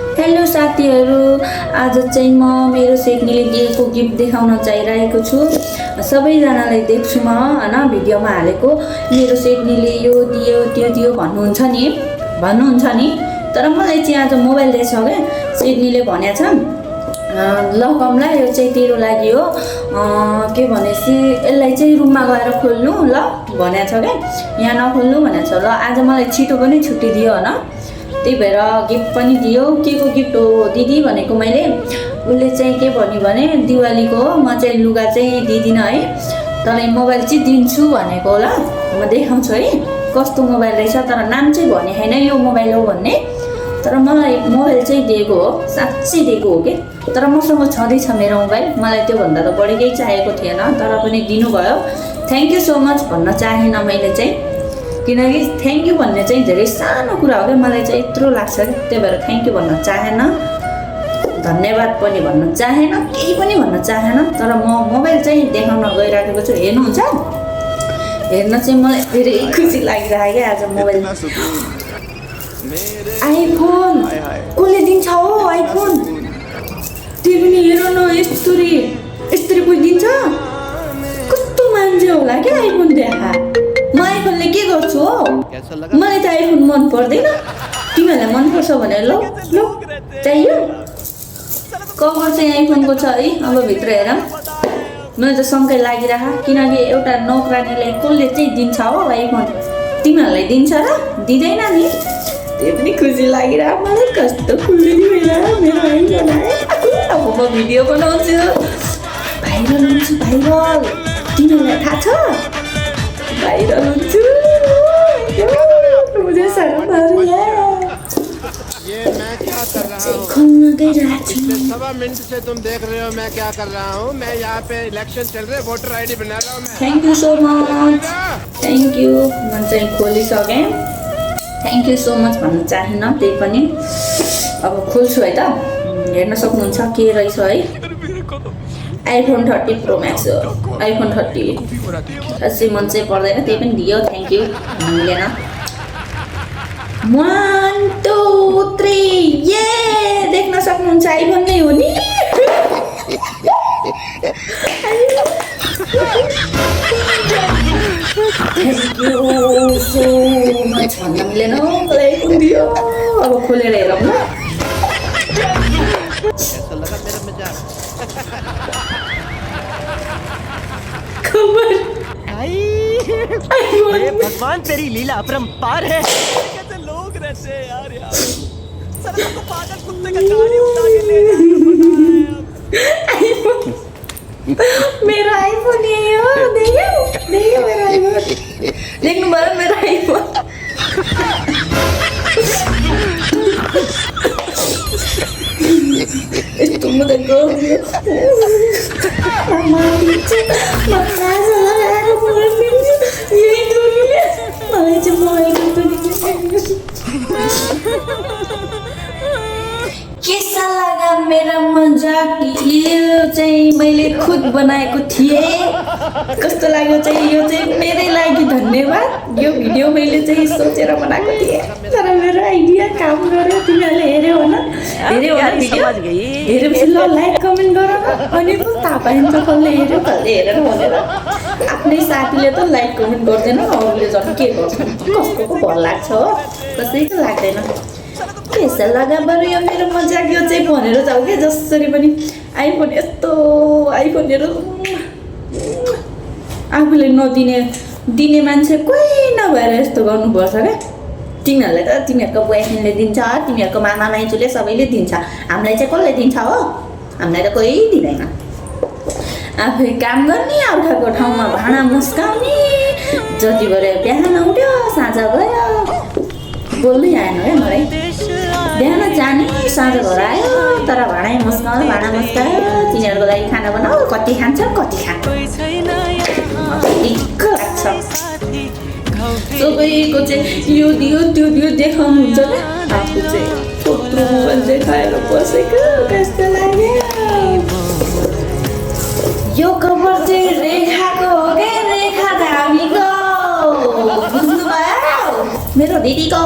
Hello साथीहरू, आज चाहिँ म मेरो सेक्नीले दिएको गिफ्ट देखाउन चाहिरहेको छु। सबैजनालाई देख्छु म हैन भिडियोमा हालेको मेरो सेक्नीले यो दियो त्यो दियो भन्नुहुन्छ नि तर मलाई चाहिँ आज मोबाइल दिएछ के सेक्नीले भनेछ ल कमला यो चाहिँ तेरो लागि हो के भनेसी यसलाई चाहिँ रुममा गएर खोल्नु ल भनेछ के यहाँ नखोल्नु भनेछ। ल आज मलाई छिटो पनि छुट्टी दियो हैन त्यही भएर गिफ्ट पनि दियो। के को गिफ्ट हो दिदी भनेको मैले उसले चाहिँ के भन्यो भने दिवालीको हो म चाहिँ लुगा चाहिँ दिदिनँ है तँलाई मोबाइल चाहिँ दिन्छु भनेको होला। म देखाउँछु है कस्तो मोबाइल रहेछ तर नाम चाहिँ भने छैन यो मोबाइल हो भन्ने तर मलाई मोबाइल चाहिँ दिएको हो साँच्चै दिएको हो के तर मसँग छँदैछ मेरो मोबाइल। मलाई त्योभन्दा त बढी केही चाहिएको थिएन तर पनि दिनुभयो। थ्याङ्क यू सो मच भन्न चाहेन मैले चाहिँ किनकि थ्याङ्क यू भन्ने चाहिँ धेरै सानो कुरा हो क्या मलाई चाहिँ यत्रो लाग्छ कि त्यही भएर थ्याङ्क यू भन्न चाहेन धन्यवाद पनि भन्न चाहेन केही पनि भन्न चाहेन। तर म मोबाइल चाहिँ देखाउन गइराखेको छु हेर्नुहुन्छ हेर्न चाहिँ मलाई धेरै खुसी लागिरहेको क्या आज मोबाइल आइफोन कसले दिन्छ हो आइफोन त्यो पनि हेर न यस्तरी कोही दिन्छ कस्तो मान्छे होला क्या आइफोन देखा। म आइफोनले के गर्छु हो मलाई त आइफोन मन पर्दैन तिमीहरूलाई मन पर्छ भने ल चाहियो कभर चाहिँ आइफोनको छ है अब भित्र हेर मलाई त शङ्कै लागिरह किनकि एउटा नोकरानीलाई कसले चाहिँ दिन्छ हो आइफोन तिमीहरूलाई दिन्छ र दिँदैन नि त्यो पनि खुसी लागिरह मलाई कस्तो खुसी भइरह मेरो आइफोन आयो। अब म भिडियो बनाउँछु भाइरल हुन्छु भाइरल तिमीहरूलाई थाहा छ भाइरल हुन्छु मुझे शर्म आ रही है ये मैं क्या कर रहा हूँ पिछले सवा मिनट से तुम देख रहे हो मैं क्या कर रहा हूँ। मैं यहाँ पे इलेक्शन चल रहे वोटर आईडी बना रहा हूँ। Thank you so much thank you म चाहिँ खोलिसकेँ थ्याङ्क यू सो मच भन्न चाहेन त्यही पनि अब खोल्छु है त हेर्न सक्नुहुन्छ के रहेछ है आइफोन 30 प्रो म्याक्स हो आइफोन 30 खासै मन चाहिँ पर्दैन त्यही पनि दियो थ्याङ्क यू मिलेन 1 2 3 ये देख्न सक्नुहुन्छ आइफोन नै हो नि थ्याङ्क यू सो मच भन्न मिलेन मलाई आइफोन दियो। अब खोलेर हेरौँ ल खबर अरे भगवान तेरी लीला अपरंपार है। कैसे लोग रहते हैं यार साला को पागल कुत्ते का गाड़ी उठा के ले मेरा आइफोन यही हो देखियो मेरा आइफोन देख्नु भयो मेरो आइफोन यस्तो म त गर्दियो मलाई चाहिँ मोबाइल कैसा लगा मेरा मजाक यो चाहिँ मैले खुद बनाएको थिएँ कस्तो लाग्यो चाहिँ यो चाहिँ मेरै लागि धन्यवाद। यो भिडियो मैले चाहिँ सोचेर बनाएको थिएँ तर मेरो आइडिया काम गर्यो तिमीहरूले हेऱ्यौ होला भिडियो हेरेपछि ल लाइक कमेन्ट गर अनि पो थाहा पाइन्छ कसले हेऱ्यो कसले हेरेर भनेर आफ्नै साथीले त लाइक कमेन्ट गर्दैन अरूले झन् के गर्छ कसको भर लाग्छ हो कसैको लाग्दैन। कैसा लगा बरु यो मेरो मजाक यो चाहिँ भनेर जाऊ क्या जसरी पनि आइफोन यस्तो आइफोनहरू आफूले दिने मान्छे कोही नभएर यस्तो गर्नुपर्छ क्या। तिमीहरूलाई त तिमीहरूको बोयफ्रेन्डले दिन्छ तिमीहरूको मामा माइजूले सबैले दिन्छ हामीलाई चाहिँ कसले दिन्छ हो हामीलाई त कोही दिँदैन। आफै काम गर्ने अर्काको ठाउँमा भाँडा मुस्काउने जति गरे बिहान उठ्यो साँझ गयो बोल्नै आएन है मलाई बिहान जाने साँझ घर आयो तर भाँडा मुस्कायो तिनीहरूको लागि खाना बनाऊ कति खान्छ कति खान्छ दिक्क लाग्छ। सबैको चाहिँ यो दियो त्यो दियो देखाउनुहुन्छ क्या आफू चाहिँ फोटो मोबाइल देखाएर बसेको कस्तो लाग्यो। यो कभर चाहिँ रेखाको हो क्या रेखा धामीको बुझ्नुभयो मेरो दिदीको